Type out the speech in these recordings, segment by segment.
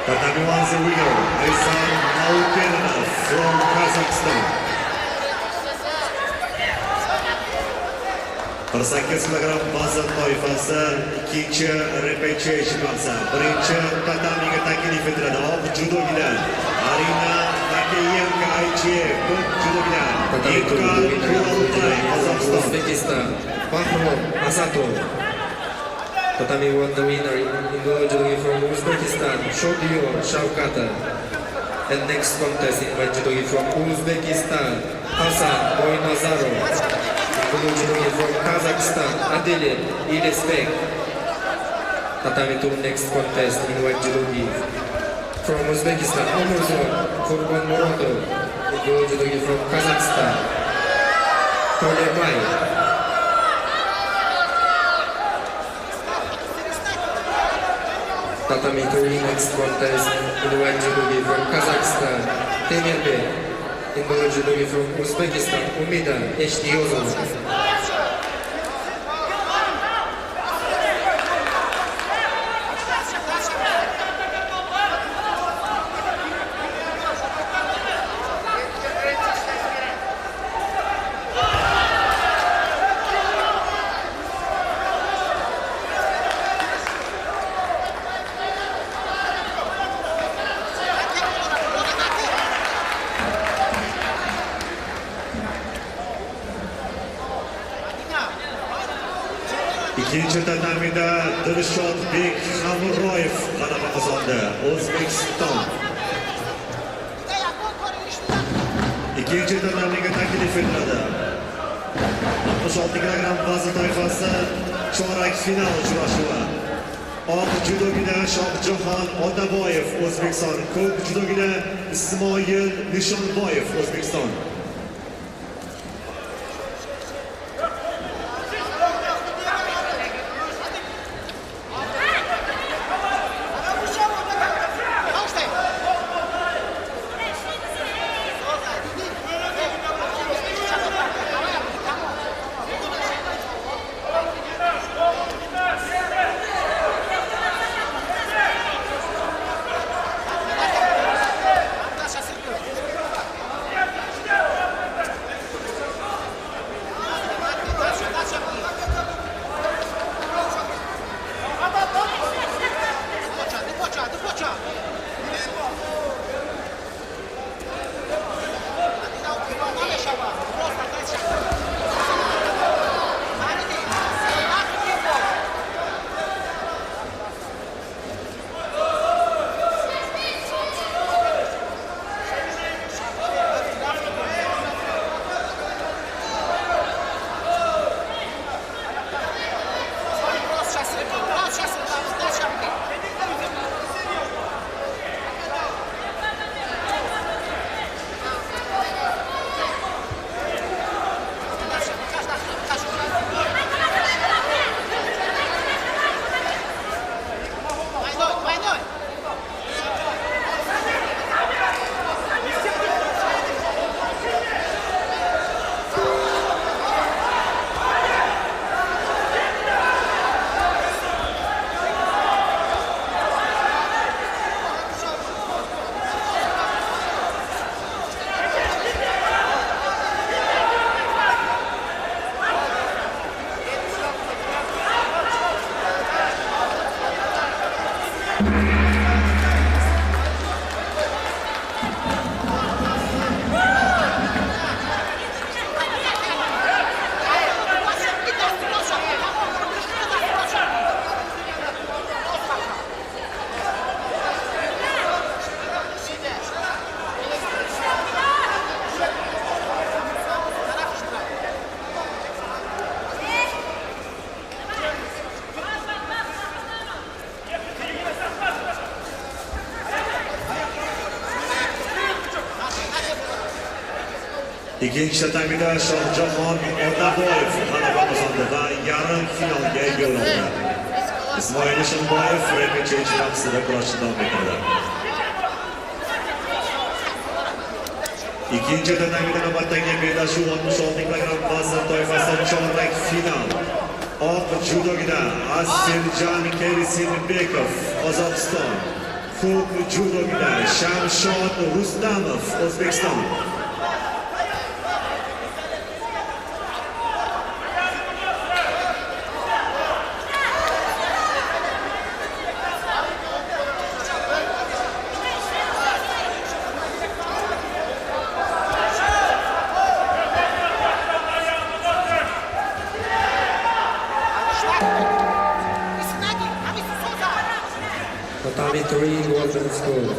Tatami one, the winner, Aizat Maukenov from Kazakhstan. 48 kilogramm vazn toifasi, ikkinchi repechej bahsi. Birinchi tatamiga taklif etiladi oq judogida Arina Makeyenko, IJF, ko'k judogida Inkar Kuroltay, Qozog'iston. Uzbekistan, Bahrom Asatov. Tatami one, the winner in blue judogi from Uzbekistan, Shodiyor Shavkatov. And next contest in white judogi from Uzbekistan, Hasan Boynazarov. In blue judogi from Kazakhstan, Adilet Ilesbek. Tatami 2, next contest in white judogi from Uzbekistan, Umurzon Qurbonmurodov. In blue judogi from Kazakhstan, Tolebay. Tatami 3, next contest in white judogi from Kazakhstan, Temirbek. In blue judogi from Uzbekistan, Umida Eshniyozova. Ikkinchi tatamida Dilshodbek Hamroyev g'alaba qozondi, O'zbekiston. Ikkinchi tatamiga taklif etiladi 66 kilogramm vazn toifasi, chorak final uchrashuvi. Oq judogida Shohjahon Otaboyev, O'zbekiston, ko'k judogida Ismoil Nishonboyev, O'zbekiston. Ikkinchi tatamida Shohjahon Otaboyev g'alaba qozondi va yarim finalga yo'l oldi. Ismoil Nishonboyev repechej bahsida kurashni davom ettirdi. Ikkinchi tatamida navbatdagi bellashuv, 66 kilogramm vazn toifasi, chorak final. Oq judogida Aseljan Kerisinbekov, Qozog'iston. Ko'k judogida Shamshod Rustamov, O'zbekiston. Tatami 3, golden score.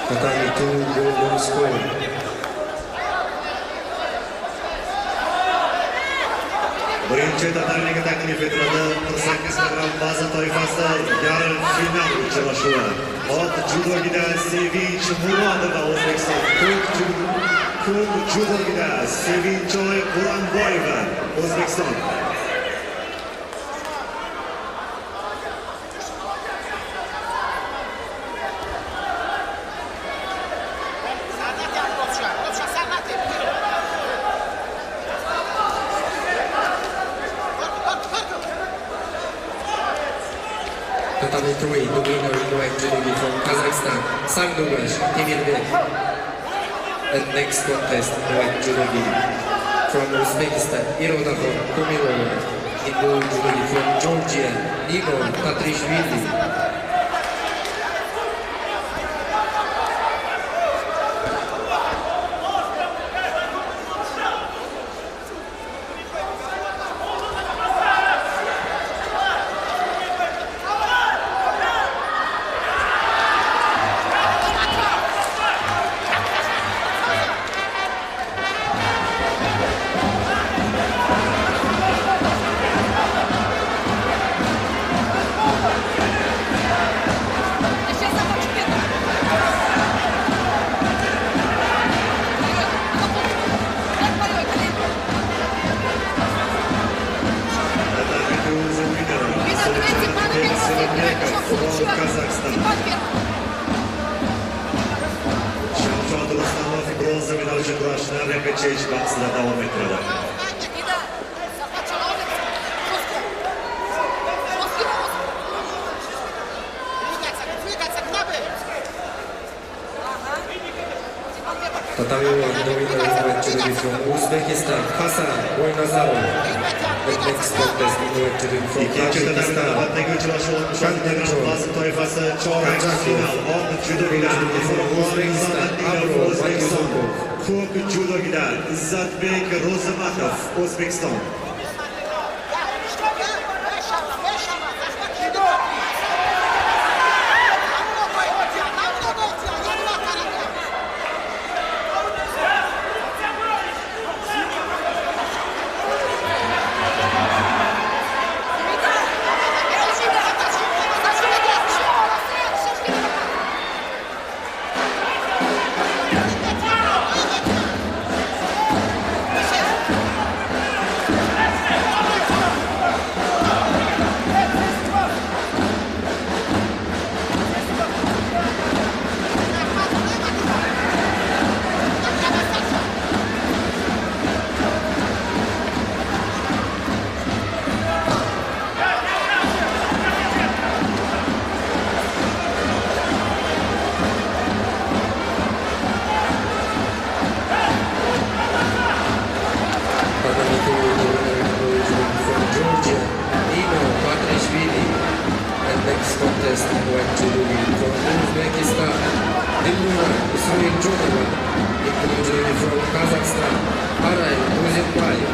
Tatami 2, golden score. Birinchi tatamiga taklif etiladi 48 kg vazn toifasi yarim final uchrashuvi. Oq judogida Sevinch Murodova, O'zbekiston. Ko'k judogida Sevinchoy Quronboyeva, O'zbekiston. Tatami 3, the winner in white judogi from Kazakhstan, Sandugash Temirbek. And next contest in white judogi from Uzbekistan, Irodakhon Komilova. In blue judogi from Georgia, Nino Tatrishvili. Kazakhstan. Shamshod Rustamov bronza medal uchun kurashni repechage bahsida davom ettiradi. Tatami 1, the winner in white judogi from Uzbekistan, Hasan Boynazarov. And next contest in white judogi from Ikkinchi tatami Tajikistan, navbatdagi uchrashuv 66 kg vazn toifasi chorak final. Oq judogida Uzbekistan, Nizamatdinov, O'zbekiston. Ko'k judogida Izzatbek Ro'zimatov, O'zbekiston. Next contest in white judogi from Uzbekistan, Dilmurod Isroiljonova. In blue judogi from Kazakhstan, Aray Ozenbayev.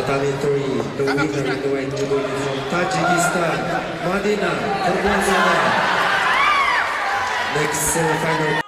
Tatami 3, the winner in the white judogi from Tajikistan, Madina Qurbonzoda. Next semi-final